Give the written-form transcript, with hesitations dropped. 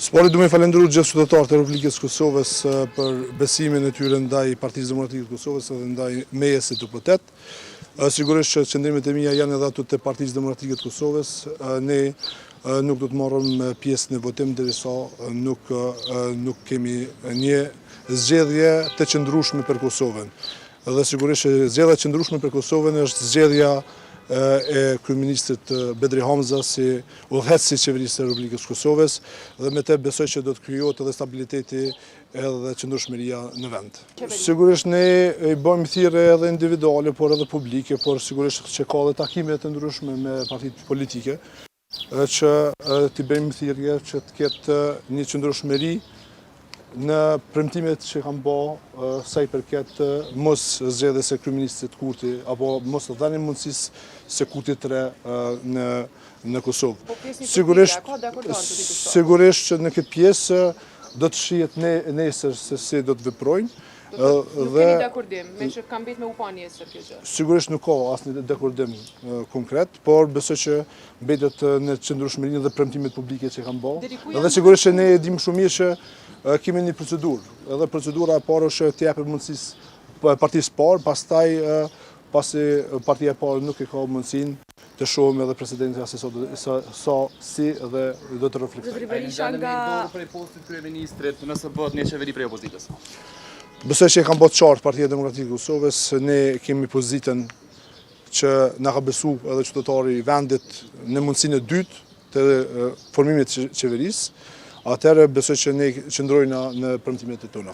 Së pari du me falënderu gjithë qytetarët e Republikës së Kosovës për besimin e tyre ndaj Partisë Demokratike të Kosovës edhe ndaj meje si deputet. Sigurisht që qëndrimet e mia janë edhe ato të Partisë Demokratike të Kosovës. Ne nuk do të marrim pjesë në votim derisa nuk nuk kemi një zgjedhje të qëndrueshme për Kosovën. Dhe sigurisht që zgjedhja e qëndrueshme për Kosovën është zgjedhja e kryeministrit Bedri Hamza si udhëheqës i qeverisë së Republikës së Kosovës dhe me të besoj që do të krijohet edhe stabiliteti edhe qëndrueshmëria në vend. Sigurisht ne i bëjmë thirrje edhe individuale, por edhe publike, por sigurisht që ka edhe takime të ndryshme me partitë politike, që t'i bëjmë thirrje që të ketë një qëndrueshmëri në premtimet që kanë ba sa i përket mos zgjedhjes së kryeministrit Kurti apo mos dhënie mundësisë së Kurtit të re në në Kosovë. Po Sigurisht, sigurisht që në këtë pjesë do të shihet ne, nesër se si do të veprojnë. Nuk keni dakordim, me që kam mbet me u pa nesër kjo gjë. Sigurisht nuk ka asnjë dakordim konkret, por besoj që mbetet në qëndrueshmërinë dhe premtimet publike që kanë bërë. Dhe sigurisht që ne e dimë shumë mirë që kemi një procedurë. Edhe procedura e parë është që t'i jepet mundësisë partisë parë, pastaj pasi partia e parë nuk e ka mundësinë të shohim edhe presidentin se sa, sa, sa si dhe do të reflektojë. Zotëri Berisha nga prej postit kryeministrit nëse bëhet një qeveri prej opozitës. Besoj që e kam bërë qartë Partia Demokratike e Kosovës, ne kemi pozitën që na ka besu edhe qytetari i vendit në mundësinë e dytë të formimit të qeverisë, atëherë besoj që ne qëndrojmë në premtimet e tona.